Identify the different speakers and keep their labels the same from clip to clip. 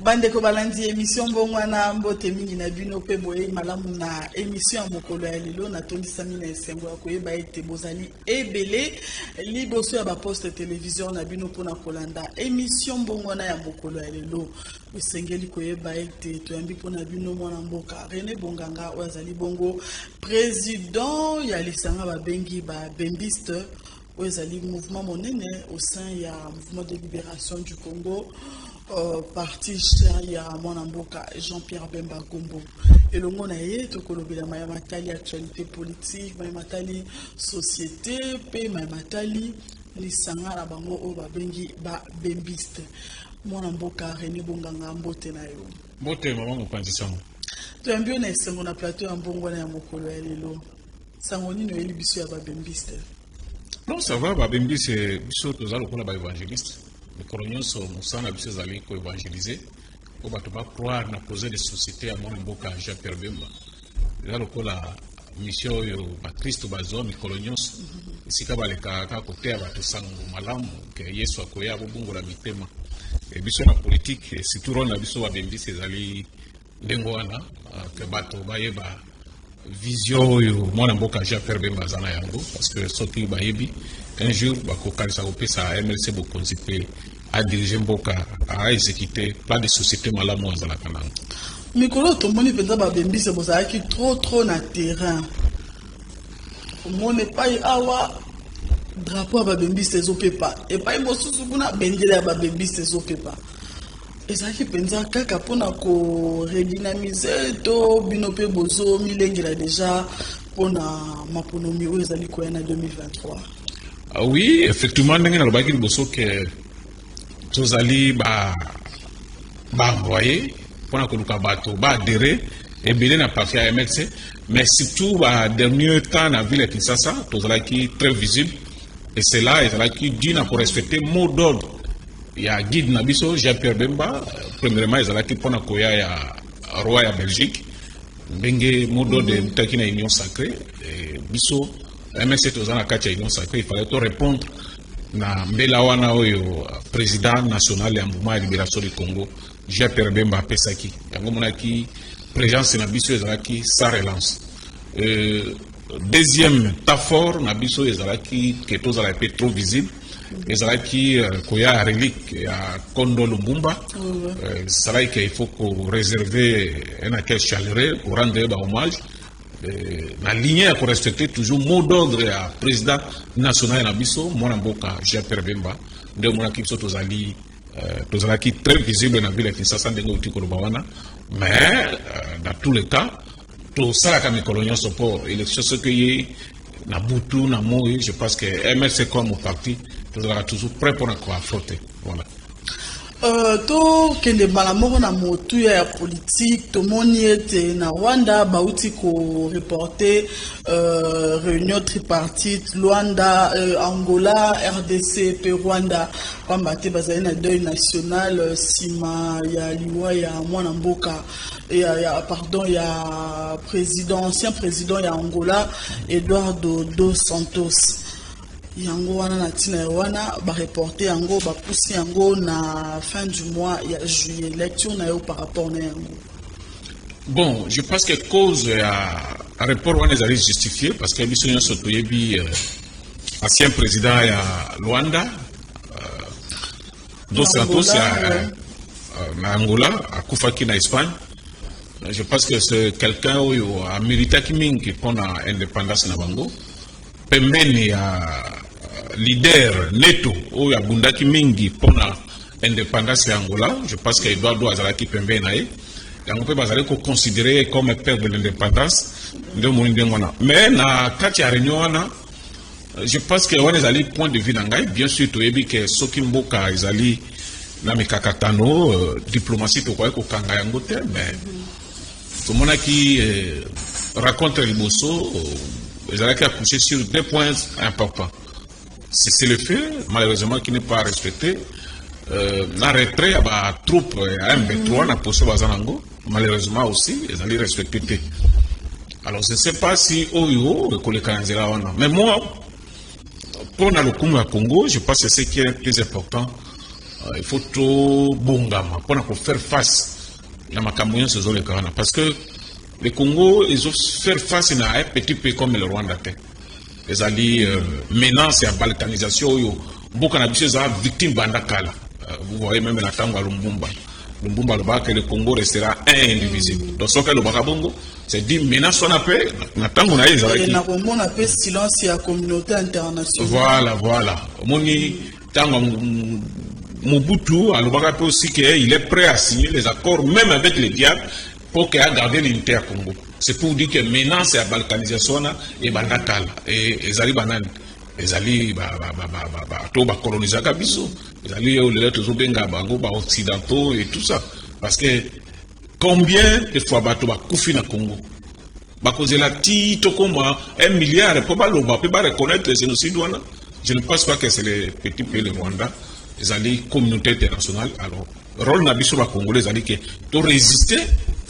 Speaker 1: Bandeko balandi émission Mbongwana, mbote mingi na bino mpe boyei malamu na émission ya mokolo ya lelo. Natondisami na esengo ya koyeba ete bozali ebele liboso ya baposte télévision na bino mpona kolanda émission Mbongwana ya mokolo ya lelo. Esengeli koyeba ete toyambi mpona bino mwana mboka René Bonganga, oyo azali bongo président ya lisanga babengi Babembiste, oyo ezali mouvement monene au sein ya Mouvement de libération du Congo, parti ya mwana mboka Jean-Pierre Bemba Gombo. Elongo na ye, tokolobela maye matali actualité politique, maye matali société mpe maye matali lisanga na bango oyo babengi Babembiste. Mwana mboka René Bonganga, mbote na yo.
Speaker 2: Mbote, mama mopanzi sango.
Speaker 1: Toyambi yo na esengo na plateau ya Mbongwana ya mokolo ya lelo. Sango nini oyeli biso ya Babembiste?
Speaker 2: Non, ça va. Babembiste, biso toza lokola baévangéliste. Mikolo nyonso mosala na biso ezali koévangéliser po bato bacroire na projet de société ya mwana mboka Jean Pierre Bemba. Eza lokola mission oyo bakristo bazwa mikolo nyonso, esika balekaka kaka koteya bato sango malamu ke Yesu akoya, kobongola mitema. E biso na politique, surtout rôle na biso Babembisi ezali ndenge wana, ke bato bayeba vision oyo mwana mboka Jean Pierre Bemba aza na yango, parce que soki bayebi, un jour bakokanisa kopesa MLC bokonzi mpe adirige mboka, aexécute plan de société malamu azalaka nango.
Speaker 1: Mikolo tomoni mpenza Babembisi bozalaki trop trop na terrain. Omona epai awa drapeau ya Babembisi ezopepa, epai mosusu kuna bendele ya Babembisi ezopepa. Ezalaki mpenza kaka mpona koredynamiser to bino mpe bozomilengela déjà mpona maponomi oyo ezali koya na 2023?
Speaker 2: Ah oui, effectivement, ndenge nalobaki liboso ke tozali ba baenvoyé mpona koluka bato baadhérer ebele na parti ya MLC, mais surtout ba dernier temps na ville ya Kinshasa tozalaki très visible, et cela ezalaki dû na korespecter mot d'ordre ya guide na biso Jean Pierre Bemba. Premièrement, ezalaki mpona koya ya roi ya Belgique, ndenge mot d'ordre eutaki na Union sacrée. Biso MLC toza na kati ya Union sacrée, il fallait to répondre na mbela wana oyo président national ya Mouvement ya libération du Congo Jean Pierre Bemba apesaki. Yango monaki présence na biso ezalaki sans relance. Deuxième temps fort na biso ezalaki ke tozala mpe trop visible, ezalaki koya ya relique ya Kondo Lumbumba. Ezalaki ke il faut koréserver un accueil chaleureux, korendre ye bahommage na lignée ya korespecter toujours mot d'ordre ya président national na biso, mwana mboka Jean Pierre Bemba. Nde omonaki biso tozali tozalaki très visible na ville ya Kinshasa, ndenge outi koloba wana. Mais dans tous les cas, tosalaka mikolo nyonso mpo élection soki ye na butu na moi, je pense que MLC comme parti tozalaka toujours prêt mpona koaffronter, voilà.
Speaker 1: Tokende mbala moko na motuya ya politique. Tomoni ete na Rwanda bauti koreporter réunion tripartite Luanda, Angola, RDC mpe Rwanda, pamba te bazali na deuil national nsima ya liwa ya mwana mboka ya, pardon, ya président, ancien président ya Angola, Eduardo dos Santos. Yango wana, na ntina ya wana, bareporte yango, bapusi yango na fin du mois ya juillet. Lecture na yo par rapport na yango?
Speaker 2: Bon, je pense que cause ya report wana ezali justifié, parce que biso nyonso toyebi ancien président ya Luanda, dos Santos, ya na Angola, akufaki na Espagne. Je pense que c'est quelqu'un oyo améritaki mingi mpona indépendance na bango, pembeni ya leader Neto oyo abundaki mingi mpona indépendance ya Angola. Je pense que Eduardo azalaki pembeni na ye, yango mpe bazali koconsidérer comme père de l'indépendance. Nde omoni ndenge wana. Mais na kati ya réunion wana, je pense que wana ezali point de vue na ngai. Bien sûr, toyebi ke soki mboka ezali na mikakatano, diplomatie tokoki kokanga yango te. Mais tomonaki rencontre liboso ezalaki accouché sur deux points importants: c'est le fait malheureusement qui n'est pas respecté, na retrait ya batroupe ya M23 na poso baza nango, malheureusement aussi ezali respecté te. Alors je ne sais pas si oyo ekoleka na nzela wana, mais moi, mpo na lokumu ya Congo, je pense que ce qui est plus important, Il faut tobongama mpona kofaire face na makambo nyonso ezoleka wana, parce que le Congo ezofaire face na un petit pays comme le Rwanda te. Ezali menace ya balkanisation oyo mboka na biso eza victime banda kala. Vous voyez, même na ntango ya Lumumba, Lumumba alobaka que le Congo restera un, indivisible. Donc soki alobaka bongo, c'est dit menace wana mpe na ntango na ye ezalaki.
Speaker 1: Nakomona mpe silence ya communauté internationale.
Speaker 2: Voilà, omoni, ntango Mobutu alobaka mpe aussi que il est prêt à signer les accords même avec les diables pour que agarder l'unité ya Congo. C'est pour dire que menace ya balkanisation wana ebanda kala. Ezali banani? Ezali bato bakolonisaka biso, ezali oyo lelo tozobenga bango baoccidentaux et tout ça. Parce que combien de fois bato bakufi na Congo? Bakozela ti tokoma 1 milliard mpo baloba mpe bareconnaître génocide wana? Je ne pense pas que c'est le petit pays le Rwanda, ezali communauté internationale. Alors rôle na biso bacongolais ezali ke torésister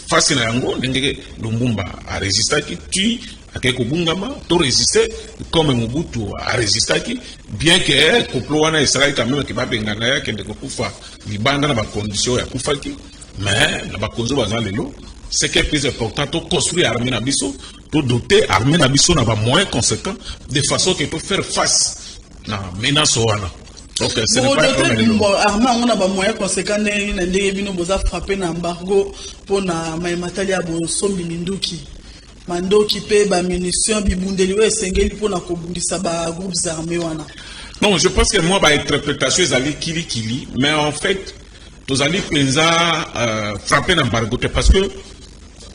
Speaker 2: face na yango, ndenge Lumumba arésistaki ti akei kobungama, torésister comme Mobutu arésistaki, bien que complot wana esalaki quand même ke babengana ye, akende kokufa libanda na bacondition oyo akufaki. Mais na bakonzi oyo baza lelo, ce qui est plus important, toconstruire armée na biso, todoter armée na biso na bamoyens conséquents, de façon ke tofaire face na menace wana. Donc ce n'est pas un problème.
Speaker 1: Bon, armée yango na bamoyens conséquent ndenge na ndenge bino boza frappé na embargo mpona mayematali ya bosombi minduki, mandoki mpe bamunition, bibundeli oyo esengeli mpona kobundisa bagroupes armés wana?
Speaker 2: Non, je pense que moi, bainterprétation ezali kilikili, mais en fait tozali mpenza frappé na embargo te, parce que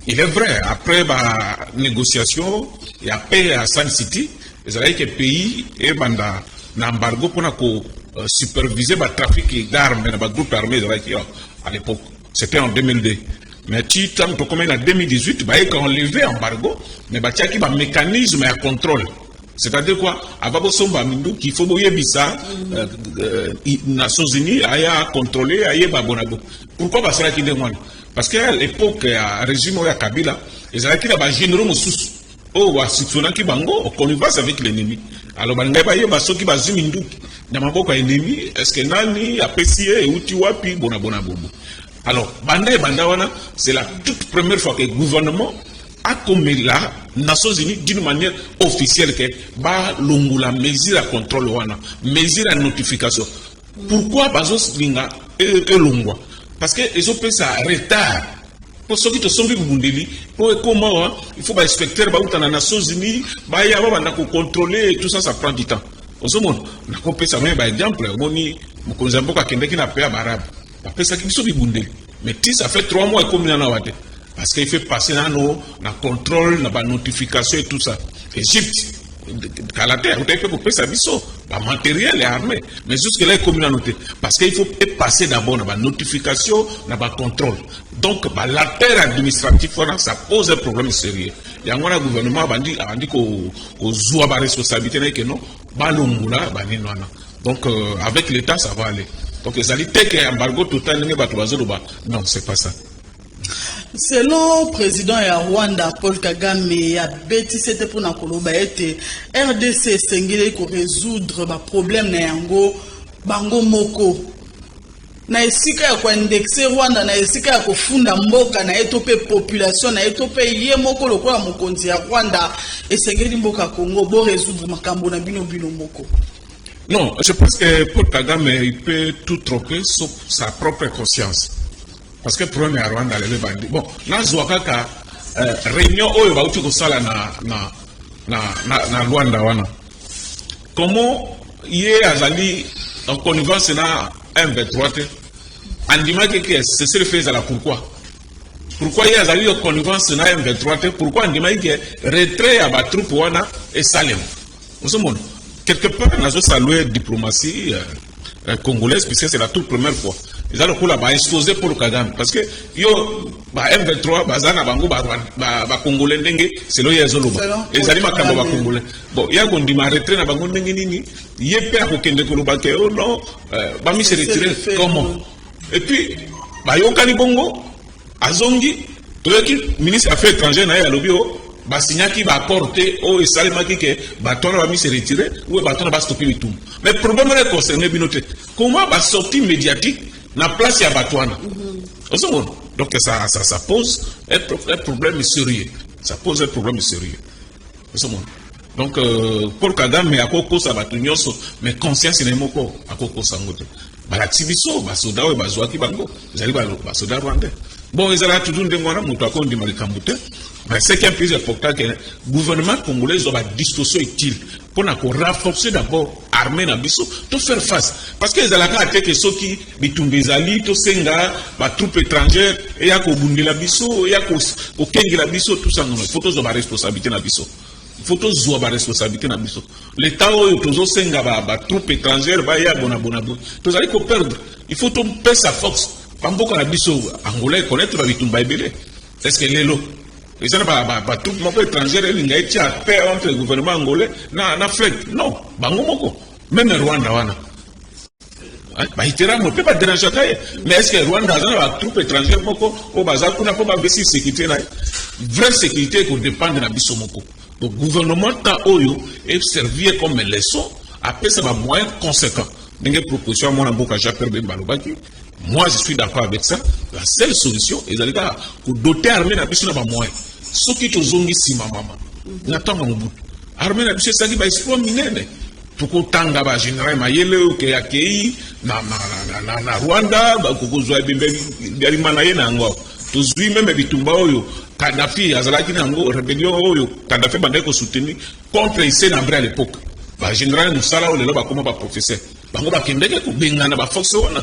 Speaker 2: il est vrai, après banégociation ya paix ya Sun City, ezalaki ke pays ebanda na embargo mpona kosuperviser batrafic d'armes na bagroupe armé ezalaki à l'époque. C'était en 2002. Mais ti ntango tokomi na 2018, bayeka enlever embargo, mais batiaki bamécanisme ya contrôle. C'est-à-dire quoi? Avant bosomba minduki, il faut boyebisa Nations Unies aya contrôler, ayeba bonago. Pourquoi basalaki ndenge wana? Parce que à l'époque ya régime oyo ya Kabila, ezalaki na bagénéraux mosusu oyo basoupçonnaki bango en connivence avec l'ennemi. Alors balingai bayeba soki bazwi minduki na maboko ya ennemi, est ce que nani apesi ye, euti wapi, bona bobo. Alors banda ebanda wana, c'est la toute première fois que gouvernement akomela Nations Unies d'une manière officielle ke balongola mesure ya contrôle wana, mesure ya notification. Pourquoi bazolinga elongwa? Parce que ezopesa retard, mpo soki tosombi bibundeli mpo ekóma awa, il faut bainspecteur bauta na Nations Unies baya, babanda kocontrôler, tout ça, ça prend du temps. Ozomona, nakopesa même baexemple. Omoni, mokonzi ya mboka akendaki na pays ya baarabe, bapesaki biso bibundeli, mais ti ça fait 3 mois, ekomi nano awa te, parce qu'il fait passer nano na contrôle, na banotification et tout ça. Égypte, kala te, akutaki mpe kopesa biso bamatériel ya armée, mais jusque là ekomi nano te, parce que il faut passer d'abord na banotification, na bacontrôle. Donc balenteur administratif wana, ça pose un problème sérieux. Yango wana gouvernement abandi kozwa baresponsabilité na ye ke non, balongola banini wana. Donc avec l'État, ça va aller. Donc ezali te ke embargo total ndenge bato bazoloba. Non, c'est pas ça.
Speaker 1: Selon président ya Rwanda Paul Kagame, abetisi ete mpona koloba ete RDC esengeli korésoudre baproblème na yango bango moko, na esika ya koindexer Rwanda, na esika ya kofunda mboka na ye to mpe population na ye to mpe ye moko lokola mokonzi ya Rwanda. Esengeli mboka Congo borésoudre makambo na bino bino moko.
Speaker 2: Non, je pense que Paul Kagame, il peut tout troquer sauf sa propre conscience. Parce que problème ya Rwanda lelo ebandi. Bon, nazwa kaka réunion oyo bauti kosala na Rwanda wana. Comment ye azali en connivence na M23 te, andimaki ke cessez-le-feu ezala? Pourquoi ye azali en connivence na M23 te, pourquoi andimaki ke retrait ya batroupe wana esalema? Ozomona, quelque part nazosaluer diplomatie congolaise, puisque c'est la toute première fois eza lokola baexposé Paul Kagame, parce que yo ba M23 baza na bango bacongolais, ndenge selo ye ezoloba, ezali makambo ya bacongolais. Bon, ya kondima retrait na bango ndenge nini? Ye mpe akokende koloba ke oh non, bamise retirer comment? Et puis bayokani bongo, azongi, toyoki ministre affaires étrangères na ye alobi o Basignaki baaccord te oyo esalemaki ke bato wana bami se retire ou bato wana bastoppe bitumba. Mais problème wana econcerne bino te. Comment basortie médiatique na place ya bato wana? Ozomona, donc ça pose un problème sérieux, ça pose un problème sérieux. Ozomona, donc Paul Kagame akokosa bato nyonso, mais conscience na ye moko akokosa yango te. Balakisi biso basoda oyo bazwaki bango, ezali basoda rwandais. Bon, ezalaka toujours ndenge wana, moto akondima likambo te. Mais ce qui est plus important, que gouvernement congolais ezwa badisposition utile mpona korenforcer d'abord armée na biso, to faire face, parce que ezalaka te ke soki bitumba ezali, tosenga batroupe étrangère eya kobundela biso, eya kokengela biso, tout ça. Non, il faut tozwa baresponsabilité na biso, il faut tozwa baresponsabilité na biso. L'état oyo tozosenga batroupe étrangère baya bonabona boye, tozali koperdre. Il faut topesa force bamboka na biso. Angola econnaître babitumba ebele. Est ce que lelo eza na batroupe moko étrangère elinga etia paix entre gouvernement angolais na FLEC? Non, bango moko. Même Rwanda wana, baiteramo mpe badérangeaka ye, mais est ce que Rwanda aza na batroupe étrangère moko oyo baza kuna mpo bavesi sécurité na ye? Vraie sécurité ekodépendre na biso moko. Donc gouvernement ta oyo eservir comme leçon, apesa bamoyen conséquent ndenge proposition ya mwana mboka Jean Pierre Bemba alobaki. Moi, je suis d'accord avec ça. La seule solution ezali kaka kodoter armée na biso na bamoyen. Soki tozongi nsima, mama, na ntango ya Mobutu, armée na biso esalaki baexploit minene. Tokotanga bagénéral Mayele oyo ke akei na Rwanda kozwa ebembe alima na ye na yango. Tozwi même bitumba oyo Kadafi azalaki na yango, rébellion oyo Kadafi bandaki kosoutenir contre Hissène Habré à l'époque. Bagénéral Mosala oyo lelo bakóma baprofesseur, bango bakendaki kobengana baforce wana.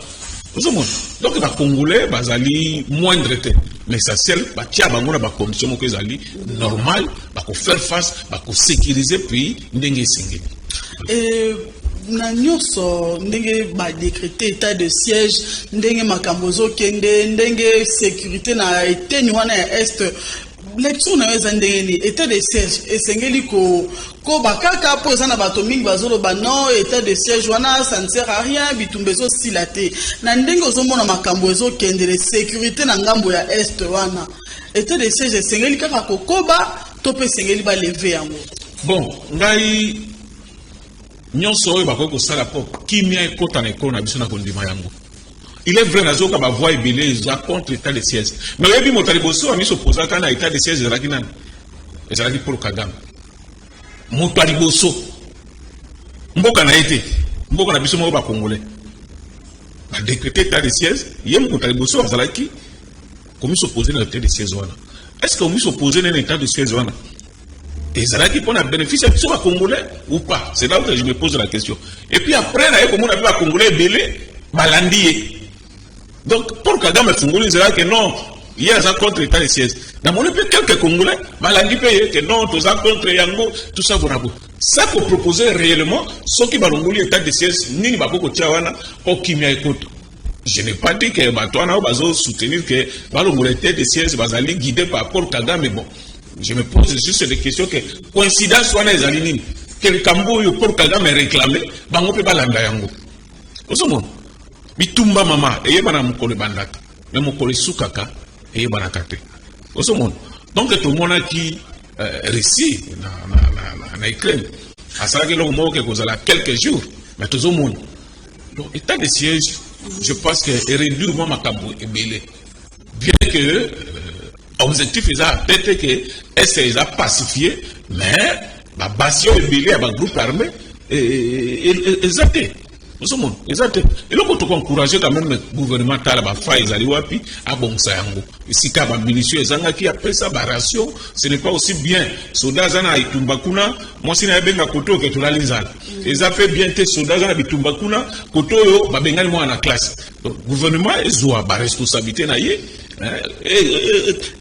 Speaker 2: Ozomona, donc bacongolais bazali moindre te, mais essentiel batia bango na bacondition moko ezali normal, bakofaire face, bakosécuriser pays ndenge esengeli.
Speaker 1: Na nyonso, ndenge badécréter état de siège, ndenge makambo ezokende, ndenge sécurité na eteni wana ya Est, lecture na yo eza ndenge nini? État de siège esengeli koba kaka? Mpo eza na bato mingi bazoloba: non, état de siège wana, ça ne sert à rien, bitumba ezosila te. Na ndenge ozomona makambo ezokendele, sécurité na ngambo ya Est wana, état de siège esengeli kaka kokoba to mpe esengeli balever yango?
Speaker 2: Bon, ngai, nyonso oyo bakoki kosala mpo kimia ekɔta na ekolo na biso, na kondima yango. Il est vrai, nazoyoka bavoix ebele eza contre état de siège, mais oyebi, moto ya liboso ya miso opozaka na état de siège ezalaki nani? Ezalaki Paul Kagame, moto ya liboso. Mboka na ye te, mboka na biso moko bacongolais badécréter état de siège, ye moto ya liboso azalaki komis'opposer na état de siège wana. Est ce que komis'opposer na état de siège wana ezalaki mpona bénéfice ya biso bacongolais ou pas? C'est là où je me pose la question. Et puis après, naye komona mpe bacongolais ebele balandi ye. Donc Paul Kagame afungoli nzela ke non, ye aza contre état de siège. Namoni mpe quelques Congolais balandi mpe ye ke non, toza contre yango, tout ça. Bona bo ça kopropose réellement, soki balongoli état de siège, nini bakoki kotia wana mpo kimia ekota? Je n'ai pas dit que bato wana oyo bazosoutenir ke balongola état de siège bazali guidé par Paul Kagame. Bon, je me pose juste des questions, que coïncidence wana ezali nini, ke likambo oyo Paul Kagame réclame, bango mpe balanda yango? Ozomona, bitumba, mama, eyebana mokolo ebandaka, mais mokolo esukaka eyebanaka te. Ozomona, donc tomonaki Russie na Ukraine asalaki eloko moko ke kozala quelques jours, mais tozomona. Donc état de siège, je pense que eréduire mwa makambo ebele, bien que objectif eza te ke Est eza pacifié, mais babastion ebele ya bagroupe armé eza te. Ozomona, eza te eloko tokoencourage quand même gouvernement. Tala bafa ezali wapi, abongisa yango. Esika bamunition ezangaki, apesa baration. Ce n'est pas aussi bien soda aza na etumba kuna, mwasi na ye abenga kote oyo ke tolali nzala. Eza mpe bien te soda aza na bitumba kuna, kote oyo babengani mwana na classe. Donc gouvernement ezwa baresponsabilité na ye,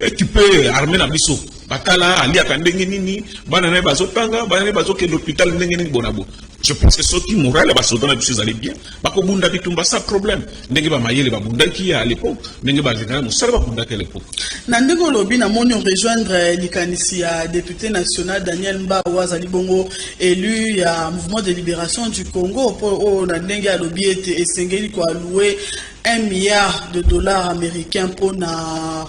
Speaker 2: équipe armée na biso, batala aliaka ndenge nini, bana na ye bazotanga, bana na ye bazokende hôpital ndenge nini, bona bo. Je pense que soki moral ya basoda na biso ezali bien, bakobunda bitumba sans problème, ndenge bamayele babundaki à l'époque, ndenge bagénéral Mosala babundaki à l'époque.
Speaker 1: Na ndenge olobi, namoni rejoindre likanisi ya député national Daniel Mbao, azali bongo élu ya Mouvement de libération du Congo, mpo oyo na ndenge alobi ete esengeli koallouer 1 milliard de dollars américains mpona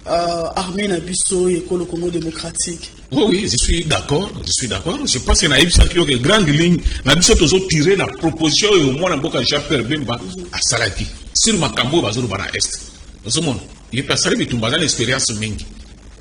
Speaker 1: armée na biso ekolo Congo démocratique.
Speaker 2: Oui, je suis d'accord, je suis d'accord. Je pense que nayebisaki yo ke grande ligne na biso tozotirer na proposition oyo mwana mboka Jean Pierre Bemba asalaki sur makambo oyo bazoloba na Est. Ozomona, ye mpe asali bitumba, aza na expérience mingi.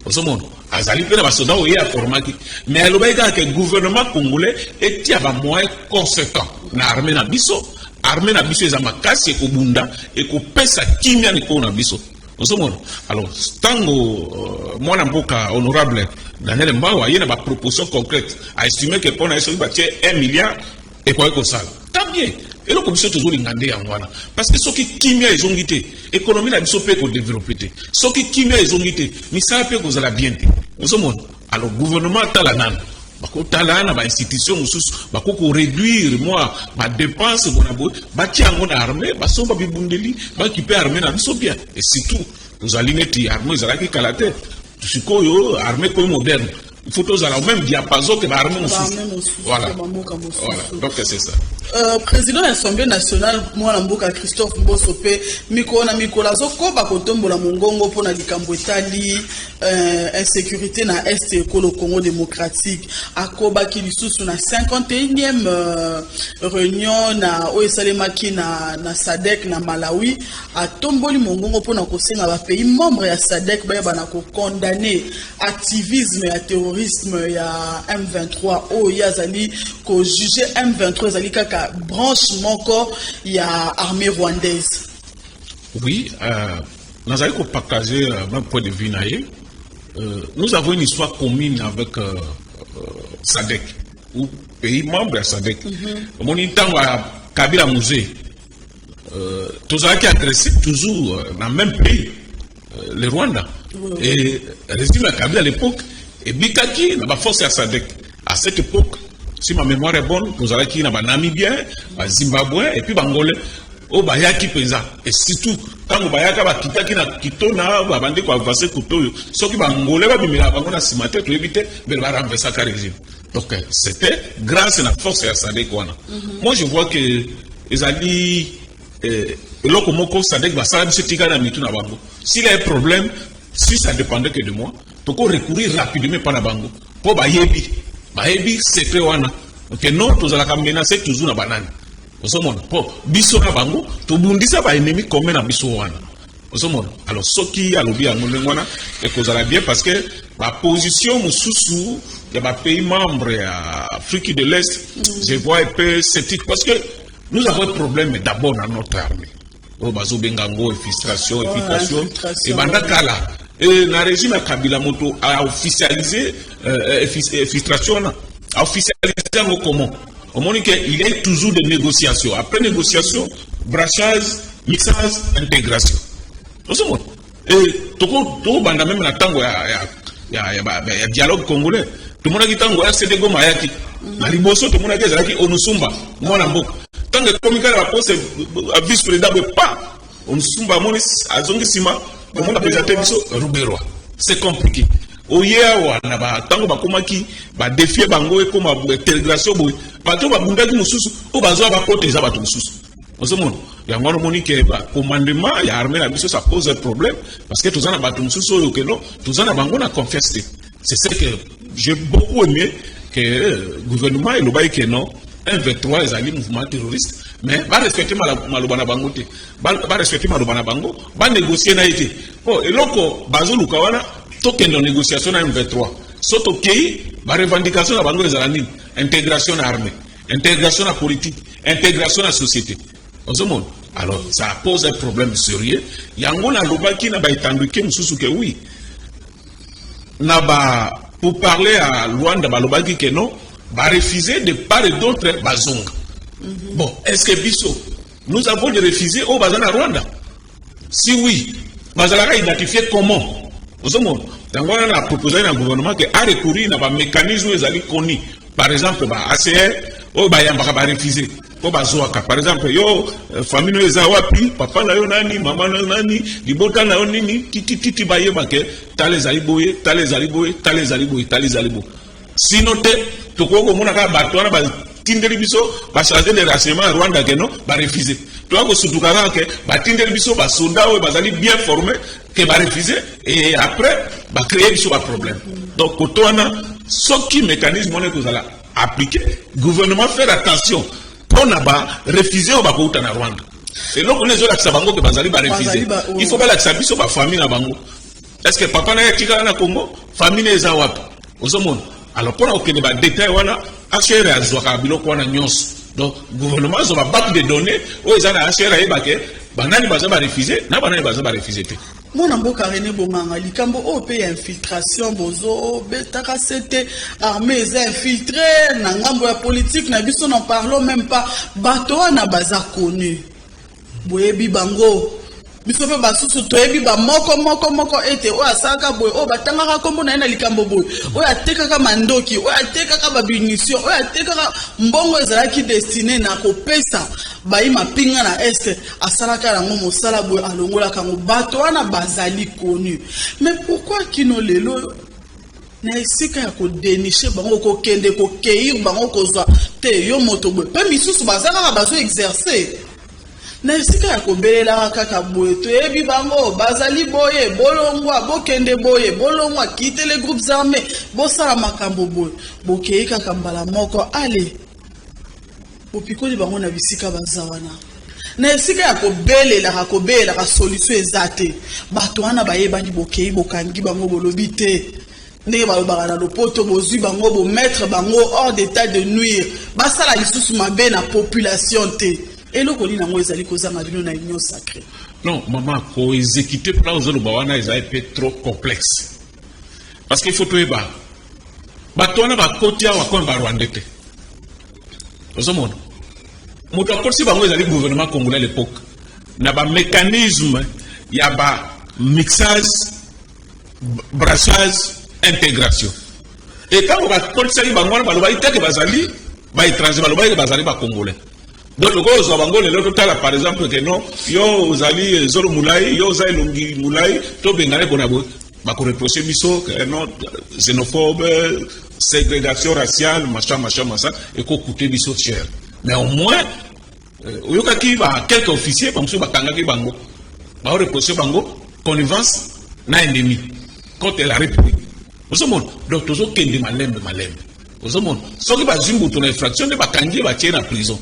Speaker 2: Ozomona, azali mpe na basoda oyo ye aformaki, mais alobaki kaka ke gouvernement congolais etia bamoyen conséquent na armée na biso. Armée na biso eza makasi, ekobunda, ekopesa kimia na ekolo na biso. Ozomona, alors ntango mwana mboka honorable Daniel Mbao aye na baproposition concrète, aestime ke mpo na ye soki batie 1 milliard ekoki kosala. Tant bien, eloko biso tozolinga nde yango wana, parce que soki kimia ezongi te, économie na biso mpe ekodévelopper te. Soki kimia ezongi te, misala mpe ekozala bien te. Ozomona, alors gouvernement atala nano, bakotala na bainstitution mosusu, bakoki koréduire mwa badépense bona boye, batia yango na armée, basomba bibundeli, baéquiper armée na biso bien. Et surtout tozali neti armée ezalaki kala te. Sikoyo armée koyi moderne, il faut tozala au même diapason ke baarmée mosusu. Voilà, voilà, donc c'est ça.
Speaker 1: Président ya Assemblée nationale, mwana mboka Christophe Mboso, mpe mikolo na mikolo azokoba kotombola mongongo mpona likambo etali insécurité na Est ekolo Congo démocratique. Akobaki lisusu na 51e réunion na oyo esalemaki na SADC na Malawi. Atomboli mongongo mpona kosenga bapays membre ya SADC bayeba na kocondamner activisme ya terrorisme ya M23, oyo ye azali kojuger M23 ezali kaka branche moko ya armée rwandaise.
Speaker 2: Oui, nazali kopartager même point de vue na ye. Nous avons une histoire commune avec SADC ou pays membre ya SADC. Omoni, ntango ya Kabila Mzee, tozalaki agressé toujours na même pays, le Rwanda. Et régime ya Kabila à l'époque ebikaki na baforce ya SADC. À cette époque, si ma mémoire est bonne, tozalaki na banamibien, bazimbabwin et puis bangolais oyo bayaki mpenza. Et surtout ntango bayaka, bakitaki na Kitona, babandi koavancer kutu oyo soki bangolais babimelaka bango na nsima te, toyebi te mbele barenversaka régime. Donc c'était grâce na force ya SADC wana. Moi je vois que ezali eloko moko SADC basala biso, etikali na mitu na bango. S'il y a un problème, si ça dépendait que de moi, toko recourir rapidement epa na bango, mpo bayebi secret wana ke non, tozalaka menace toujours na banani. Ozomona, mpo biso na bango tobundisa baennemi commun na biso wana. Ozomona, alors soki alobi yango ndenge wana, ekozala bien, parce que baposition mosusu ya bapays membre ya Afrique de l'Est, je vois un peu sceptique, parce que nous avons un problème d'abord dans notre armée oyo bazobenga yango infiltration. Infiltration ebanda kala. Na régime ya Kabila, moto aofficialiser infiltration wana, aofficialiser yango comment? Omoni ke il y a toujours des négociations. Après négociation, brassage, mixage, intégration. Ozomona, tokobanda même na ntango ya dialogue congolais. Tomonaki ntango RCD Goma ayaki na liboso, tomonaki ezalaki Onusumba, mwana mboka. Ntango ekomi kaka baposte vice président boye, pa Onusumba amoni, azongi nsima, omona présente biso Ruberwa. C'est compliqué. Oye awa na ntango bakomaki badéfier bango, ekoma intégration boye, bato babundaki mosusu oyo bazwa bapote eza bato mosusu. Ozomona, yango wana omoni ke bacommandement ya armée na biso, ça pose un problème, parce que toza na bato mosusu oyo keno toza na bango na confiance te. C'est ce que j'ai beaucoup aimé, que gouvernement elobaki ke non, M23 ezali mouvement terroriste, mais barespecte maloba na bango te, barespecte maloba na bango, banégocie na ye te. Po eloko bazoluka wana, tokende négociation na M23, so tokei, barevendication na bango ezala nini? Intégration na armée, intégration na politique, intégration na société. Ozomona, alors ça pose un problème sérieux. Yango nalobaki na baetanduke mosusu ke oui, na ba pour parler à Luanda, balobaki ke non, barefuser de part et d'autre bazonga. Bon, est ce que biso nous avons de refuser oyo baza na Rwanda? Si oui, bazalaka identifié comment? Ozomona, yango wana na proposaki na gouvernement ke arecourir na bamécanisme oyo ezali koni, par exemple ba ACR oyo bayambaka barefuser mpo bazwaka, par exemple yo, famille oyo eza wapi, papa na yo nani, mama na yo nani, libota na yo nini, titititi, bayeba ke tala ezali boye, tala ezali boye, tala ezali boye, tala ezali boye. Sinon te, tokoki komona kaka bato wana batindeli biso bachargé de renseignement ya Rwanda ke non, barefuser. Toya kosutuka kaka ke batindeli biso basoda oyo bazali bien formé. Ke barefuse et après bacréer biso baproblème. Donc koto wana, soki mécanisme wana ekozala appliqué, gouvernement faire attention mpona barefuse oyo bakouta na Rwanda. Eloko nini ezolakisa bango ke bazali barefuse? Il faut balakisa biso bafamille na bango. Est ce que papa na ye atikala na Congo? Famille na eza wapi? Ozomona, alors mpona kokende badetail wana, HCR azwaka biloko wana nyonso. Donc gouvernement azwa babanque de données oyo eza na HCR, ayebake banani baza barefuse na banani baza barefuse te.
Speaker 1: Mwana mboka René Bonganga, likambo oyo mpe ya infiltration, bozobetaka se te, armée eza infiltré na ngambo ya politique na biso, n'en parlons même pas. Bato wana baza connu, boyebi bango, biso mpe basusu toyebi bamoko moko moko ete oyo asalaka boye, oyo batangaka nkombo na ye na likambo boye, oyo atekaka mandoki, oyo atekaka bamunition, oyo atekaka mbongo ezalaki destiné na kopesa bayi mapinga na Est, asalaka yango mosala boye, alongolaka yango. Bato wana bazali connu, mais pourquoi kino lelo, na esika ya kodénicher bango, kokende kokeir bango, kozwa te yo moto boye, mpe misusu baza kaka bazo exercer na esika ya kobelelaka kaka boye, toyebi bango bazali boye, bolongwa, bokende boye, bolongwa, quitter les groupes armés, bosala makambo boye, bokei kaka mbala moko, ale bopikoli bango na bisika baza wana? Na esika ya kobelelaka, kobelelaka, solution eza te. Bato wana bayebani, bokei, bokangi bango, bolobi te ndenge balobaka na lopoto, bozwi bango, bomettre bango hors d'état de nuire, basala lisusu mabe na population te. Eloko nini yango ezali kozanga bino na Union sacrée?
Speaker 2: Non mama, koexécute plan ozoloba wana ezali mpe trop complexe, parce que il faut toyeba bato wana bakoti awa comme barwandais te. Ozomona, moto akotisi bango ezali gouvernement congolais à l'époque, na bamécanisme ya bamixage, brassage, intégration. E ntango bakotisaki bango wana, balobaki te ke bazali baétranger, balobaki ke bazali bacongolais. Donc lokola ozwa bango lelo, totala par exemple ke non, yo ozali zolo molai, yo oza elongi molai, tobengane mpona boye, bakoreproche biso ke non, xénophobe, ségrégation raciale, machin machin machin, ekokute biso cher. Mais au moins oyokaki ba quelques officiers bamosusu bakangaki bango, baoreproche bango connivence na ennemi contre la République. Ozomona, donc tozokende malembe malembe. Ozomona, soki bazwi moto na infraction nde bakangi ye, batie na prison,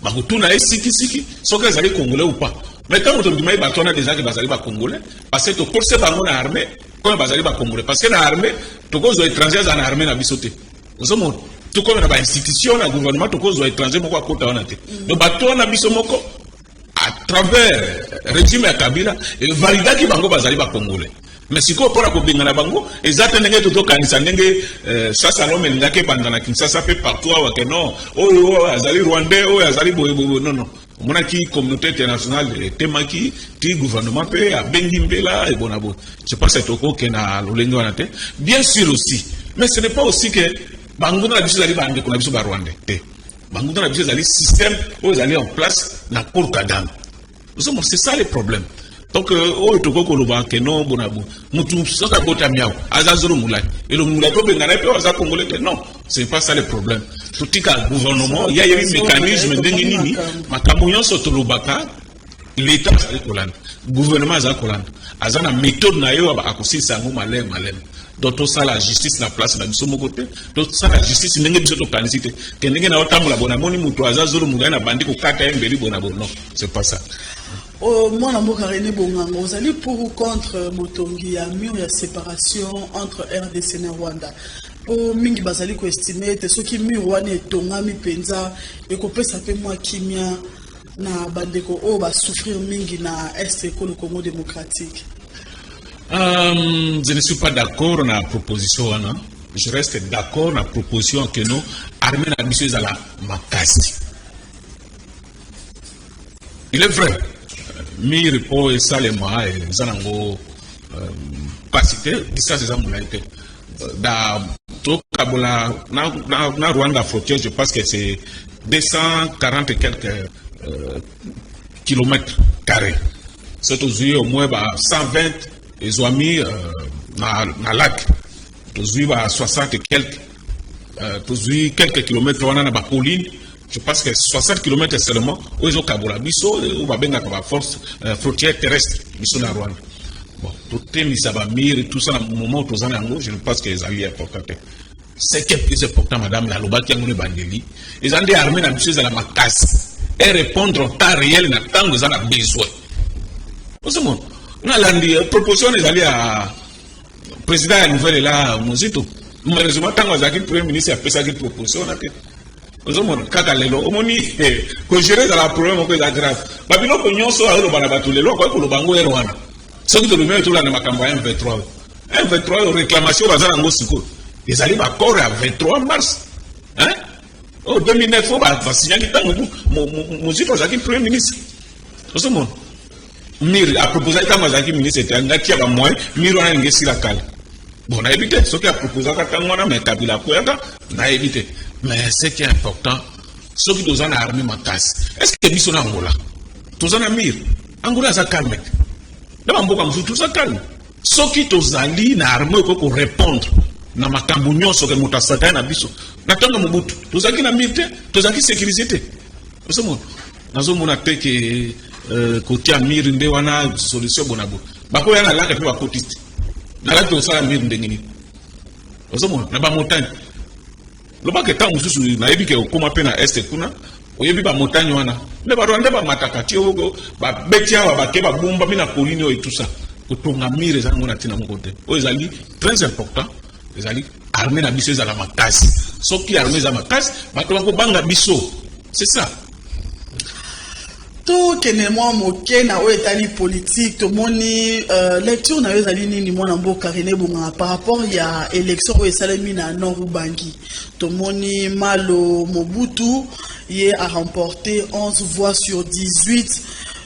Speaker 2: bakotuna ye sikisiki soki ezali congolais ou pas. Mais ntango tondimai bato wana déjà ke bazali bacongolais, parce que tokolise bango na armée comme bazali bacongolais, parce que na armée tokozwa étranger aza na armée na biso te. Ozomona, tokomi na bainstitution na gouvernement, tokozwa étranger moko akota wana te. Donc bato wana, biso moko à travers régime ya Kabila evalidaki bango bazali bacongolais. Mais sikoyo mpona kobengana bango eza te ndenge tozokanisa, ndenge chasse à l'homme elingaki ebanda na Kinshasa mpe partout awa, ke non, oyo azali rwandais, oyo azali boyeboye. Non, non, omonaki communauté internationale etemaki ti gouvernement mpe abengi mbela ebona boye. Je pense tokokende na lolenge wana te, bien sûr aussi. Mais ce n'est pas aussi que banguna na biso ezali bandeko na biso barwandais te. Banguna na biso ezali système oyo ezali en place na Paul Kagame. Ozomona, c'est ça le problème. Donc oyo tokoki koloba ke non, bona bo mutu soki abotami awa, aza zolo molai, elongi molai, tobengana ye mpe aza congolais te. Non, c'est pas ça le problème. Totika gouvernement ya yebi mécanisme ndenge nini. Makambo nyonso tolobaka, l'État azali kolanda, gouvernement azali kolanda, aza na méthode na ye oyo akosilisa yango maleme maleme. Donc tosala justice na place na biso moko te, tosala justice ndenge biso tokanisi te, ke ndenge na otambola boye, namoni moto aza zolo molai, na bandi kokata ye mbeli boye na boye. Non, c'est pas ça.
Speaker 1: Mwana mboka René Bonganga, ozali pour ou contre botongi ya mur ya séparation entre RDC na Rwanda? Mpo mingi bazali koestime ete soki mur wana etongami mpenza, ekopesa mpe mwa kimia na bandeko oyo basouffrir mingi na Est ekolo Congo démocratique.
Speaker 2: Je ne suis pas d'accord na proposition wana. Je reste d'accord na proposition ke no armée na biso ezala makasi. Il est vrai, mur mpo esalema eza nango mpasi te, distance eza molai te. Da tokabola na Rwanda frontière, je pense que c'est 240 et quelques kilomètres carrés. So tozwi au moins ba 120 ezwami na lac, tozwi ba 60 et quelques, tozwi quelques kilomètres wana na bacolline. Je pense que 60 km seulement oyo ezokabola biso, oyo babengaka baforce frontière terrestre biso na Rwanda. Bon, totemisa bamurs, tout ça, na moment toza na yango, je ne pense que ezali important te. Ce qui est plus important, madame, nalobaki yango na ebandeli, eza nde armée na biso ezala makasi et répondre en temps réel na ntango eza na besoin. Ozomona, nalandi proposition ezali ya président ya Nouvel Élan, Mozito. Malheureusement, ntango azalaki premier ministre, apesaki proposition wana te. Ozomona, kaka lelo omoni kogérer ezala problème moko eza grave. Babiloko nyonso ayoloba na bato lelo, akoki koloba yango ere wana. Soki tolobi oyo, tolanda makambo ya M23. M23 oyo, réclamation baza yango sikoyo ezali baaccord ya 23 mars, hein? Oyo 2009 oyo basignaki ntango Mozito azalaki premier ministre. Ozomona, mur aproposaki ntango azalaki ministre ete alingaki ya bamoyen, mur wana elingi esila kala. Bon, nayebi te soki aproposaka ntango wana, mais Kabila akweyaka, nayebi te. Mais ce qui est important, soki toza na armée makasi, est ce que biso na Angola toza na mur? Angola aza calme te, na bamboka mosusu toza calme. Soki tozali na armée okoki korépondre na makambo nyonso ke moto asakani na biso. Na ntango ya Mobutu tozalaki na mur te, tozalaki sécurisé te. Ozomona, nazomona te ke kotia mur nde wana solution. Bona boye bakoya na laka mpe bakoti te na laki, tosala mur ndenge nini? Ozomona, na bamontagne, lobaka ntango mosusu nayebi ke okóma mpe na Est kuna, oyebi bamontagne wana nde Barwandais bamataka ti oyo babeti awa, bake babombami na colline oyo etusa. Kotonga mur eza yango na ntina moko te. Oyo ezali très important ezali armée na biso ezala makasi. Soki armée eza makasi, bato bakobanga biso, c'est ça.
Speaker 1: Tokende mwa moke na oyo etali politique. Tomoni lecture na yo ezali nini, mwana mboka René Bonganga, par rapport ya élection oyo esalemi na Nord Ubangi? Tomoni Malo Mobutu, ye a remporté 11 voix sur 18,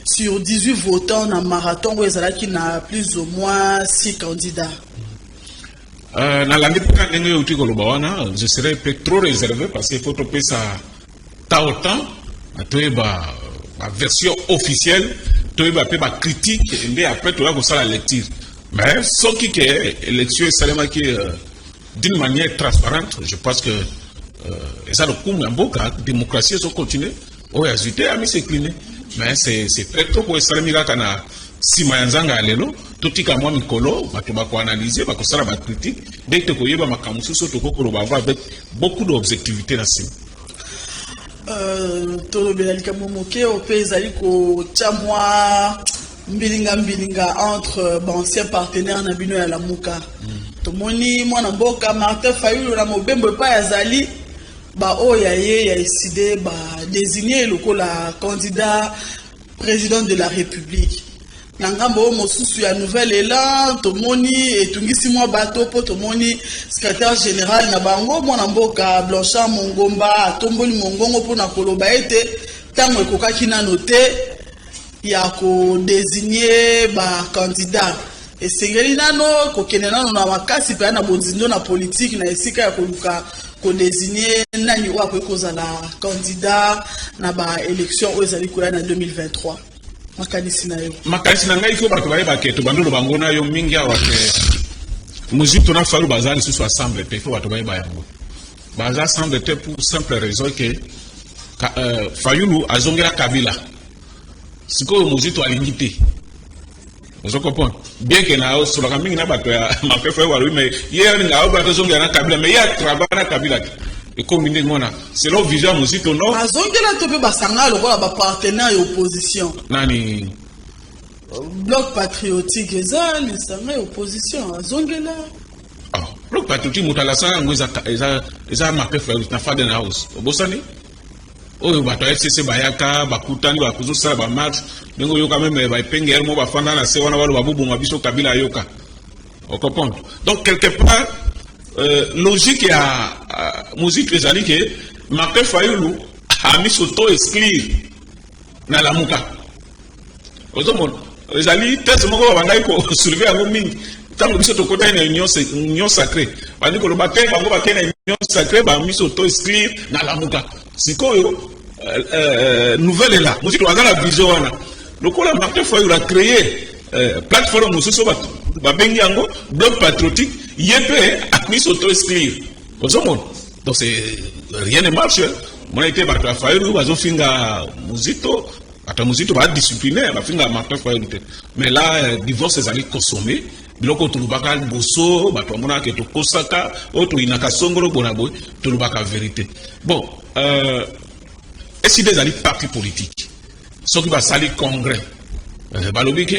Speaker 1: sur 18 votants na marathon oyo ezalaki na plus ou moins 6 candidats.
Speaker 2: Nalandi mpenza ndenge oyo outi koloba wana. Je serais peut trop réservé parce que faut topesa ta autant toyeba baversion officielle, toyeba mpe bacritique, nde après toya kosala lecture. Mais soki ke élection esalemaki d'une manière transparente, je pense que eza lokumu ya mboka, démocratie ezocontinue. Oyo azwi te ami s'incliner, mais c'est très tôt po esalemi kaka na nsima ya nzanga ya lelo. Totika mwa mikolo, bato bakoanalyse, bakosala bacritique, nde tokoyeba makambo mosusu oyo tokoki koloba ava avec beaucoup d'objectivité na nsima.
Speaker 1: Tolobela likambo moke oyo mpe ezali kotya mwa mbilinga mbilinga entre baancien partenaire na bino ya Lamuka. Tomoni mwana mboka Martin Fayulu na mobembo epai azali, baoyo ya ye ya Ecidé badésigne lokola candidat président de la République. Na ngambo oyo mosusu ya Nouvel Élan, tomoni etungisi mwa bato mpo tomoni secrétaire général na bango, mwana mboka Blanchard Mongomba, atomboli mongongo mpona koloba ete ntango ekokaki nano te ya kodésigne bacandidat, esengeli nano kokende nano na makasi mpenza na bozindo na politike na esika ya koluka kodésigne nani oyo akoki kozala candidat na baélection oyo ezali koya na 2023. Makanisi na yo?
Speaker 2: Makanisi na ngai, ko bato bayebake, tobandi oloba ngo na yo mingi awa ke Mozito na Fayulu baza lisusu ensemble te. Faut bato bayeba yango, baza ensemble te pour simple raison ke Fayulu azongela Kabila. Sikoyo Mozito alingi te. Ozo comprendre bien ke na osolaka mingi na bato ya mafefe oyo balobi, mais ye alinga ayo bato azongela na Kabila, mais ye atravaille na Kabila te. Ekomi ndenge wana selon vision ya Mozito, non?
Speaker 1: Azongela to mpe basanga lokola bapartenaire ya opposition.
Speaker 2: Nani?
Speaker 1: Bloc patriotique eza lisanga ya opposition, azongela.
Speaker 2: Ah, Bloc patriotique, moto alasaka yango eza Mapefe na Faden House. Obosani oyo bato ya FCC bayaka, bakutani, bakozosala bamarche ndenge oyoka même baepengere mo bafanda na se wana, baloba bobonga biso, Kabila ayoka. Ocomprendre? Donc quelque part logique ya Mozito ezali ke Martin Fayulu ami s'auto exclure na Lamuka. Ozomona, ezali thèse moko babandaki kosoulever yango mingi ntango biso tokotaki na Union sacrée. Bandi koloba te, bango bakei na Union sacrée, bami s'auto exclure na Lamuka. Sikoyo Nouvel Élan, Mozito aza na vision wana lokola Martin Fayulu a créé plateforme mosusu oyo babengi yango Bloc patriotique, ye mpe ami s'auto exclure. Ozomona, donc c'est rien ne marche. Mona ete bato ya Fayulu bazofinga Mozito. Bato ya Mozito badisciplinaire, bafingaka Martin Fayulu te. Mais là, divorce ezali consommé. Biloko tolobaka liboso, bato bamonaka ke tokosaka, oyo toyinaka songolo bona boye, tolobaka vérité. Bon, ECiDé ezali parti politique. Soki basali congrès, balobi ke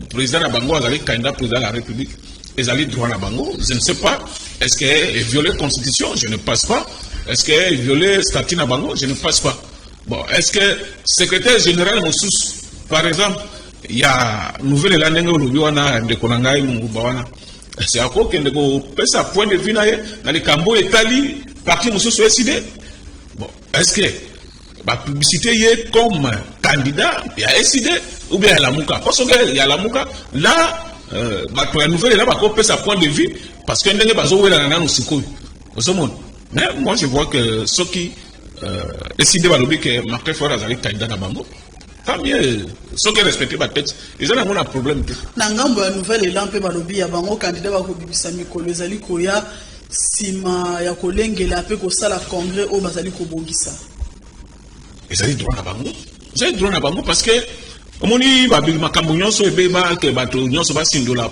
Speaker 2: président na bango azali candidat président de la République, ezali droit na bango. Je ne sais pas, est-ce que violer constitution? Je ne pense pas. Est-ce que violer statut na bango? Je ne pense pas. Bon, est-ce que secrétaire général mosusu, par exemple ya Nouvel Élan, ndenge olobi wana, ndeko na ngai Mongumba wana, ese akokende kopesa point de vue na ye na likambo oyo etali parti mosusu ECiDé? Bon, est-ce que bapublicité ye comme candidat ya ECiDé ou bien ya Lamuka? Po soki ya Lamuka, là, bato ya Nouvel Élan bakopesa point de vue, parce que ndenge bazowelana nanu sikoyo, ozomona. Mais moi, je vois que soki ECiDé balobi ke Martin Fayulu azali candidat na bango, tant mieux. Soki respecte batexte, eza nango na problème te.
Speaker 1: Na ngambo ya Nouvel Élan mpe, balobi ya bango candidat bakobimisa mikolo ezali koya, nsima ya kolengela mpe kosala congrès oyo bazali kobongisa.
Speaker 2: Ezali droit na bango, ezali droit na bango, parce que omoni makambo nyonso ebeba ke bato nyonso basindola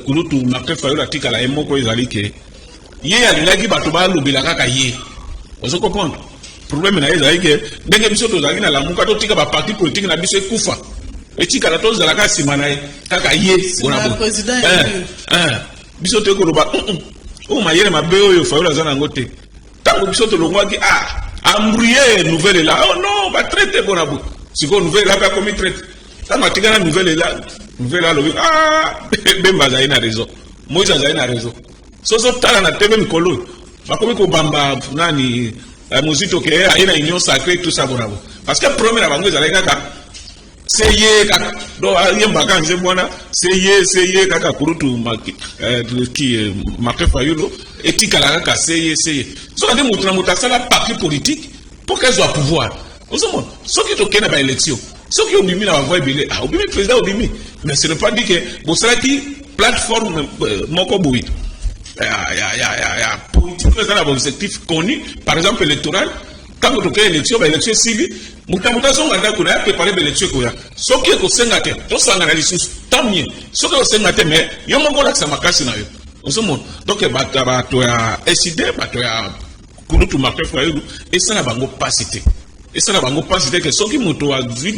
Speaker 2: kulutu Martin Fayulu atikala ye moko. Ezali ke ye alingaki bato balobela kaka ye. Ozo comprendre? Problème na ye ezali ke ndenge biso tozalaki na Lamuka, totika baparti politique na biso ekufa, etikala tozalaka nsima na ye kaka ye. Biso toyei koloba oyo mayele mabe oyo Fayulu aza nango te. Ntango biso tolongwaki, ah, embrouillé Nouvel Élan, oh non, batraître mpona boye. Sikoyo Nouvel Élan mpe akomi traître. Ntango atika na Nouvel Élan, Nouvel Élan alobi: ah, Bemba azali na raison, Moïse azali na raison. Soki otala na tebe mikolo oyo, bakomi kobamba nani, Mozito, ke aye na Union sacrée, tout ça bona bo, parce que problème na bango ezalaki kaka se ye kaka. Donc ayembaka nzembo wana, se ye, se ye kaka. Kurutu ki Martin Fayulu etikala kaka se ye, se ye. Soki ate moto na moto asala parti politique mpo ke azwa pouvoir, ozomona, soki tokende na baélection, soki obimi na bavoix ebele, ah, obimi président, obimi. Mais ce n'est pas dit que bosalaki plateforme moko boye ya politique eza na baobjectif connu, par exemple électoral. Ntango tokei élection, baélection esili, moto na moto azonga ndako na ye, aprépare baélection ekoya. Soki ekosenga te tosangana lisusu, tant mieux. Soki ekosenga te, mais yo moko olakisa makasi na yo, ozomona. Donc bato ya ECiDé, bato ya kulutu Martin Fayulu, esala bango mpasi te, esala bango mpasi te ke soki moto azwi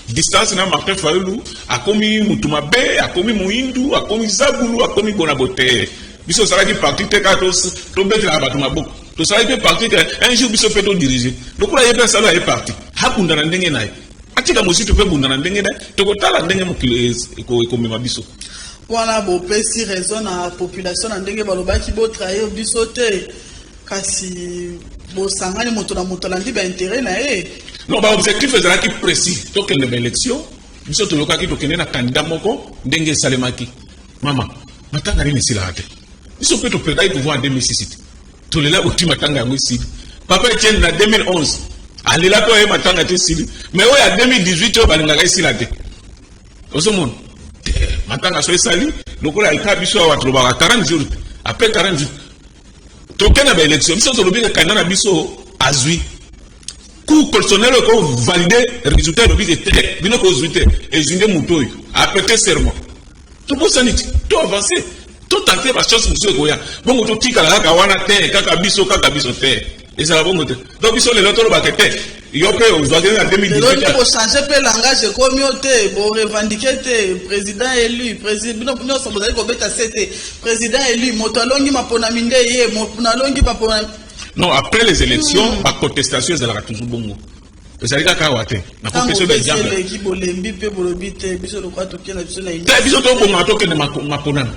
Speaker 2: distance na Martin Fayulu, akomi motu mabe, akomi moyindu, akomi zabulu, akomi bona bote. Biso osalaki parti te kaka tobetelaka bato maboko. Tosalaki mpe parti ke un jour biso mpe todirige lokola ye. Mpe asala ye parti, abunda na ndenge na ye, atika Mositu mpe bunda na ndenge na ye. Tokotala ndenge mokili ekomema biso.
Speaker 1: Wana bopesi raison na population na ndenge balobaki botrahir biso te, kasi bosangani, moto na moto alandi baintérêt na ye.
Speaker 2: Non, baobjectif ezalaki précis: tokende baélection. Biso toyokaki tokende na candidat moko. Ndenge esalemaki, mama, matanga nini esilaka te. Biso mpe toperdaki pouvoir en 2006 te, tolela oti matanga yango esili. Papa Etienne na 2011 alela mpe oye matanga te esili. Mais oyo ya 2018 oyo balingaka esila te, ozomona te. Matanga so esali lokola eka biso awa, tolobaka 40 jours. Après 40 jours, tokende na baélection. Biso tolobi ke candidat na biso azwi. Cour constitutionnelle ekovalide résultat, elobi ke te, bino kozwi te, ezwi nde moto oyo aprêter serment. Tobosani te, to avance, totente bachance mosusu ekoya. Bongo totikala kaka wana te, kaka biso, kaka biso te, ezala bongo te. Donc biso lelo tolobaka te, yo mpe ozwaki na
Speaker 1: 2018. Bochange mpe langage, ekomi o te borevendiquer te président élu, bino nyonso bozali kobeta se te président élu, moto alongi maponami nde ye, moto alongi maponami.
Speaker 2: Non, après les élections, bacontestation ezalaka toujours bongo, ezali kaka awa te.
Speaker 1: Nakopesa exemple. Eleki bolembi mpe bolobi te biso lokwa tokenda biso na
Speaker 2: te. Biso tobongaka, tokende maponami,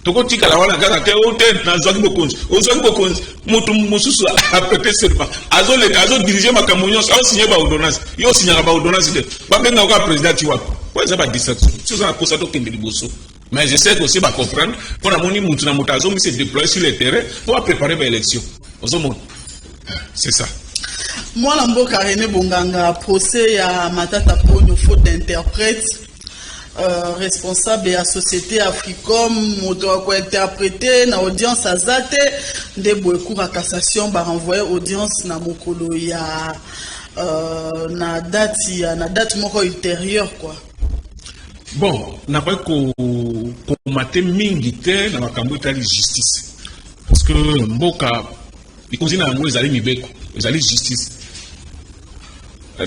Speaker 2: tokotikala wana kaka te. O te, nazwaki bokonzi, ozwaki bokonzi, moto mosusu aprêter serment, azoleka, azodirige makambo nyonso, aosinye baordonnance. Yo osinyaka baordonnance te, babengaka kaka président ti wapi? Po eza badistraction. Si oza na posa tokende liboso. Mais je sais que aussi bacomprendre, mpo namoni mutu na moto azomi se déployer sur le terrain mpo apréparer baélection, ozomona, c'est ça.
Speaker 1: Mwana mboka René Bonganga, procès ya Matata Ponyo, faute d'interprète, responsable ya société Africom, moto ya kointerprete na audience aza te. Nde boye cour ya cassation barenvoye audience na mokolo ya Na date ya na date moko ultérieure quoi.
Speaker 2: Bon, nakoki kokoma te mingi te na makambo etali justice, parce que mboka likonzi na yango ezali mibeko, ezali justice.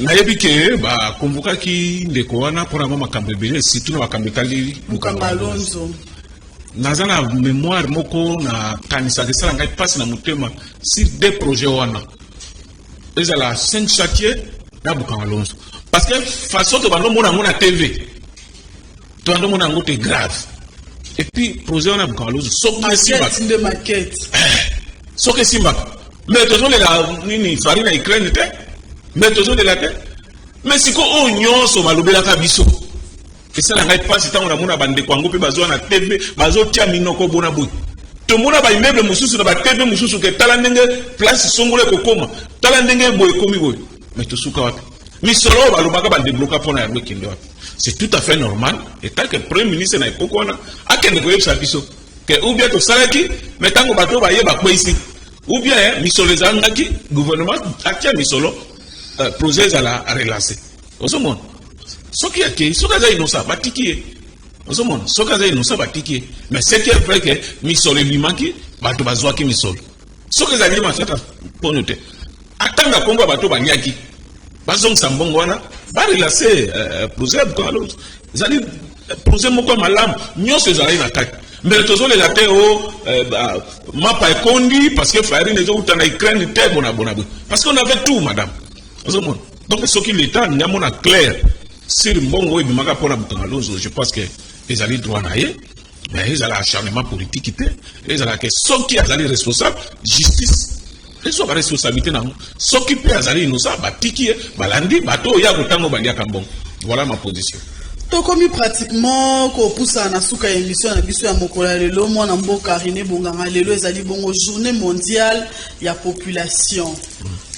Speaker 2: Nayebi ke bakonvokaki ndeko wana mpona mwa makambo ebele, surtout na makambo etali
Speaker 1: Bukanga Lonzo.
Speaker 2: Naza na mémoire moko, nakanisaka, esala ngai mpasi na motema sur deux projets wana, ezala cinq chantier na Bukanga Lonzo, parce que façon tobanda omona yango na TV, tobanda omona yango te grave. Et puis projet wana Bukanga Lonzo, soki esimbaka
Speaker 1: Maquette nde maquette.
Speaker 2: Soki esimbaka, mais tozolela nini? Farine na Ukraine te, mais tozolela te. Mais sikoyo oyo nyonso balobelaka biso, esala ngai mpasi ntango namona bandeko yango mpe bazwa na TV, bazotia minoko bona boye. Tomona baimmeuble mosusu na baTV mosusu ke tala ndenge place songolo ekokoma, tala ndenge boye ekomi boye. Mais tosuka wapi? Misolo oyo balobaka badébloquer mpona yango ekende wapi? C'est tout à fait normal, en tant que premier ministre na époque wana, akende koyebisa biso ke ou bien tosalaki, mais ntango bato oyo baye bakweyisi, ou bien misolo ezalangaki, gouvernement atia misolo, projet ezala relancé. Ozomona, soki akei, soki aza innocent, batiki ye. Ozomona, soki aza innocent, batiki ye. Mais ce qui est vrai ke misolo ebimaki, bato bazwaki misolo. Soki ezali Matata Mponyo te, atanga nkombo ya bato baliaki, bazongisa mbongo wana, barelancer projet ya Bukanga Lonzo. Ezali projet moko ya malamu, nyonso ezalaki na kati. Mbele tozolela te o mapa ekondi parce que farine ezowuta na Ukraine te, bona bona boye, parce qu'on avait tout, madame. Ozomona, donc soki l'État alingi amona clair sur mbongo oyo ebimaka mpona Bukanga Lonzo, je pense que ezali droit na ye. Mais ezala acharnement politique te, ezalaka soki azali responsable, justice ezwa baresponsabilité nango. Soki mpe azali innocent, batiki ye, balandi bato oyo ya kotanga baliaka mbongo. Voilà ma position.
Speaker 1: Tokomi pratiquement kopusana na suka ya émission na biso ya mokolo ya lelo. Mwana mboka René Bonganga, lelo ezali bongo Journée mondiale ya population.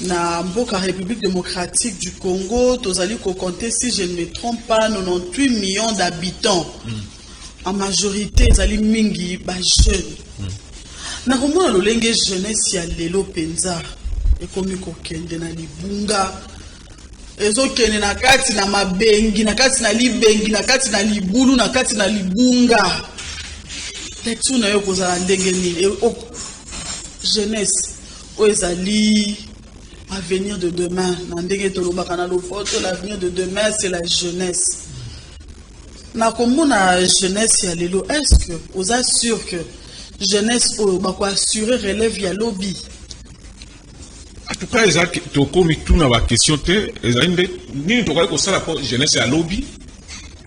Speaker 1: Na mboka République démocratique du Congo, tozali kocompter, si je ne me trompe pas, 98 millions d'habitants. En majorité ezali mingi bajeune. Nakomona lolenge jeunesse ya lelo mpenza ekomi kokende na libunga, ezokende na kati na mabengi, na kati na libengi, na kati na libulu, na kati na libunga. Lecture na yo kozala ndenge nini? Jeunesse oyo ezali avenir de demain. Na ndenge tolobaka na lopoto, l'avenir de demain, c'est la jeunesse. Nakomona jeunesse ya lelo, est ce que oza sûr que jeunesse oyo bakoassure relève ya lobi?
Speaker 2: En tout cas, eza tokomi tuna baquestion te. Ezali nde nini tokoki kosala mpo jeunesse ya lobi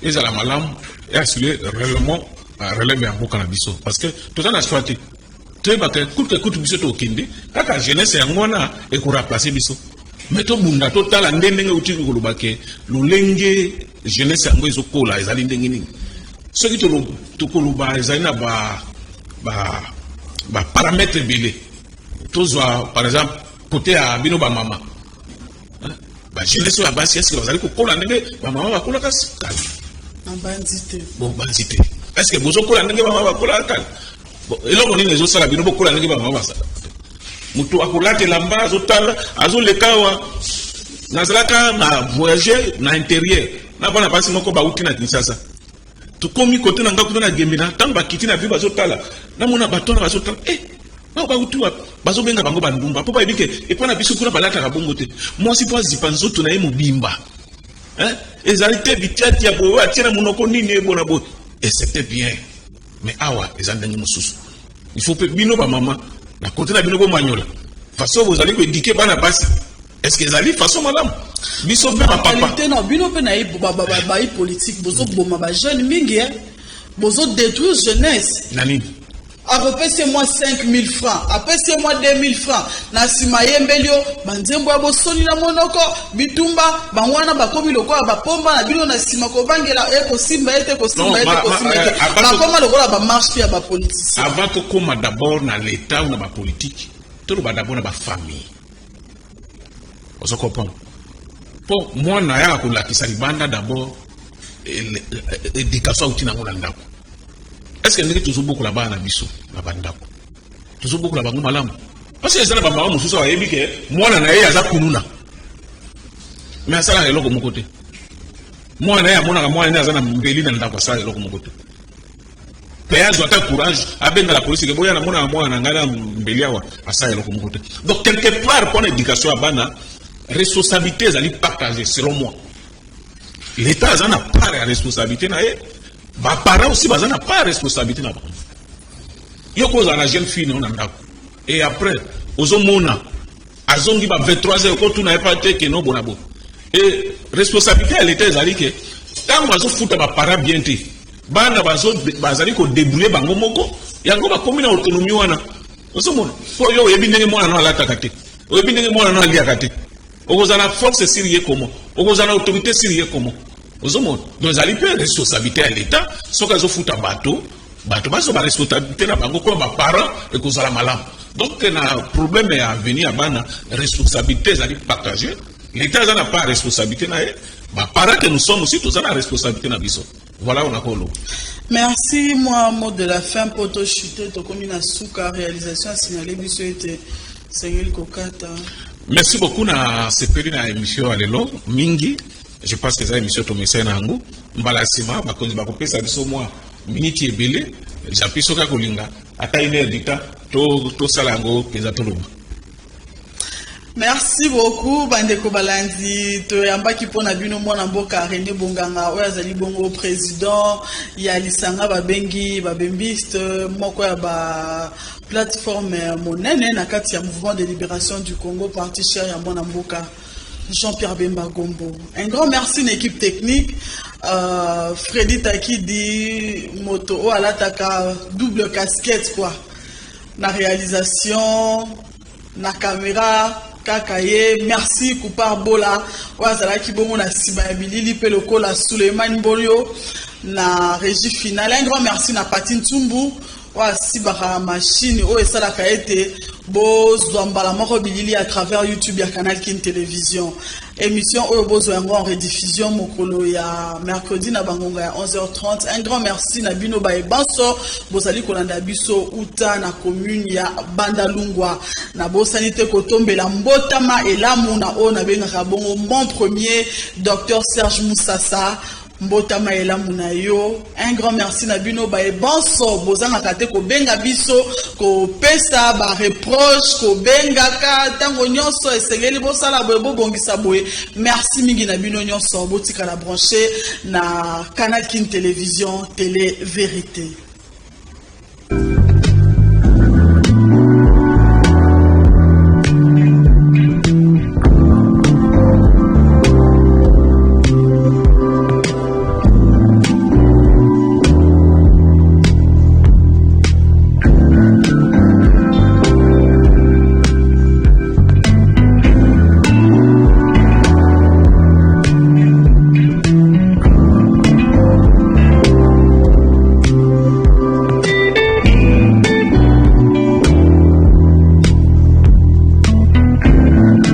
Speaker 2: ezala malamu, eassure réellement relève ya mboka na biso? Parce que toza na choix te. Toyebaka kutu kutu biso tokende kaka, jeunesse yango wana ekoremplacer biso. Mais tobunda, totala nde ndenge outi koloba ke lolenge jeunesse yango ezokola ezali ndenge nini. Soki tokoloba, ezali na baparamètre ebele. Tozwa par exemple côté ya bino bamama, bajeunesse oyo ya basi, est-ce bazali kokola ndenge bamama bakolaka kala?
Speaker 1: Nabandi te.
Speaker 2: Bon, bandi te. Est-ce bozokola ndenge bamama bakolaka kala? Bon, eloko nini ezosala bino bokola ndenge bamama basala? Moto akolata elamba, azotala, azoleka awa. Nazalaka na voyage na intérieur na bana basi moko bauti na Kinshasa. Tokomi kote na nga kuna na Gembe, na ntango bakiti na vi, bazotala, namona bato wana bazotala, bao bauti wapi? Bazobenga bango bandumba, mpo bayebi ke epai na biso kuna balataka bongo te. Mwasi mpo azipa nzoto na ye mobimba, hein? Ezali te bitiati ya boye atie na monoko nini ebona boye, et c'était bien. Mais awa eza ndenge mosusu. Il faut mpe bino bamama na kote na bino bomanyola façon bozali koéduquer bana basi. Est ce que ezali façon malamu? Biso mpe bapapa.
Speaker 1: Mentalité na bino mpe na ye bayi politique, bozoboma bajeune mingi, bozodétruire jeunesse.
Speaker 2: Na nini?
Speaker 1: Akopesi mwa 5000 francs, apesi mwa 2000 francs, na nsima ayembeli yo banzembo ya bosoni na monoko, bitumba. Bango wana bakomi lokola bapomba na bino na nsima, kobangela e kosimba ye te, kosimba ye te, kosimba ye te. Bakoma lokola bamarche ya bapoliticien.
Speaker 2: Avant tokóma d'abord na l'État ou na bapolitique, toloba d'abord na bafamille. Ozo comprendre? Mpo mwana ayaka kolakisa libanda d'abord éducation auti nango na ndako. Est ce que ndenge tozobokola bana na biso na bandako, tozobokola bango malamu? Parce que eza na bamama mosusu bayebi ke mwana na ye aza kuluna. Mais asalaka eloko moko te. Mwana ye amonaka mwana ye aza na mbeli na ndako, asalaka eloko moko te. Mpe azwa ata courage abenga la polisi ke boya, namonaka mwana na ngai na mbeli awa, asala eloko moko te. Donc quelque part, mpona éducation ya bana, responsabilité ezali partagée. Selon moi, l'État aza na part ya responsabilité na ye, baparent aussi baza na part ya responsabilité na bango. Yo kozala na jeune fille na yo na ndako et après ozomona azongi ba 23 heures, okotuna ye pa te keno bona bo. Et responsabilité ya l'État ezali ke ntango azofuta baparent bien te, bana bazali kodébrouiller bango moko, yango bakomi na autonomie wana. Ozomona, mpo yo oyebi ndenge mwana no alataka te, oyebi ndenge mwana no aliaka te, okozala na force sur ye comment? Okozala na autorité sur ye comment? Ozomona, donc ezali mpe responsabilité ya l'État. Soki azofuta bato, bato bazwa baresponsabilité na bango koma baparent, ekozala malamu. Donc na problème ya avenir ya bana, responsabilité ezali partagé. L'État aza na part responsabilité na ye, baparent que nous sommes aussi toza na responsabilité na biso. Voilà, on a koloba.
Speaker 1: Merci. Moi, mot de la fin po tochuter, tokomi na suka. Réalisation asignale biso ete sengeli kokata.
Speaker 2: Merci beaucoup na sepeli na émission ya lelo mingi. Je pense que eza émission tomesai na yango. Mbala nsima bakonzi bakopesa biso mwa miniti ebele. Japi soki akolinga ata une heure du temps, tosala yango mpenza, toloba.
Speaker 1: Merci beaucoup, bandeko balandi. Toyambaki mpona bino mwana mboka René Bonganga, oyo azali bongo président ya lisanga babengi Babembiste, moko ya ba plateforme monene na kati ya Mouvement de libération du Congo, parti cher ya mwana mboka Jean-Pierre Bemba Gombo. Un grand merci na équipe technique, Freddy Takidi, moto oyo alataka double casquette quoi, na réalisation, na caméra kaka ye. Merci Kupar Bola oyo azalaki bongo na nsima ya bilili, mpe lokola Suleiman Bolio na régie finale. Un grand merci na Pati Ntumbu oyo asibaka machine oyo esalaka ete bozwa mbala moko bilili à travers YouTube ya Canal Kin Télévision. Émission oyo bozwa yango en rediffusion mokolo ya mercredi na bangonga ya 11h30. Un grand merci na bino bayebanso bozali kolanda biso uta na commune ya Bandalungwa. Nabosani te kotombela mbotama elamu na oyo nabengaka bongo mon premier, Dr Serge Musasa, mbotama elamu na yo. Un grand merci na bino bayebanso bozangaka te kobenga biso, kopesa bareproche, kobengaka ntango nyonso esengeli bosala boye, bobongisa boye. Merci mingi na bino nyonso. Botikala branché na Canal Kin Télévision, télé vérité.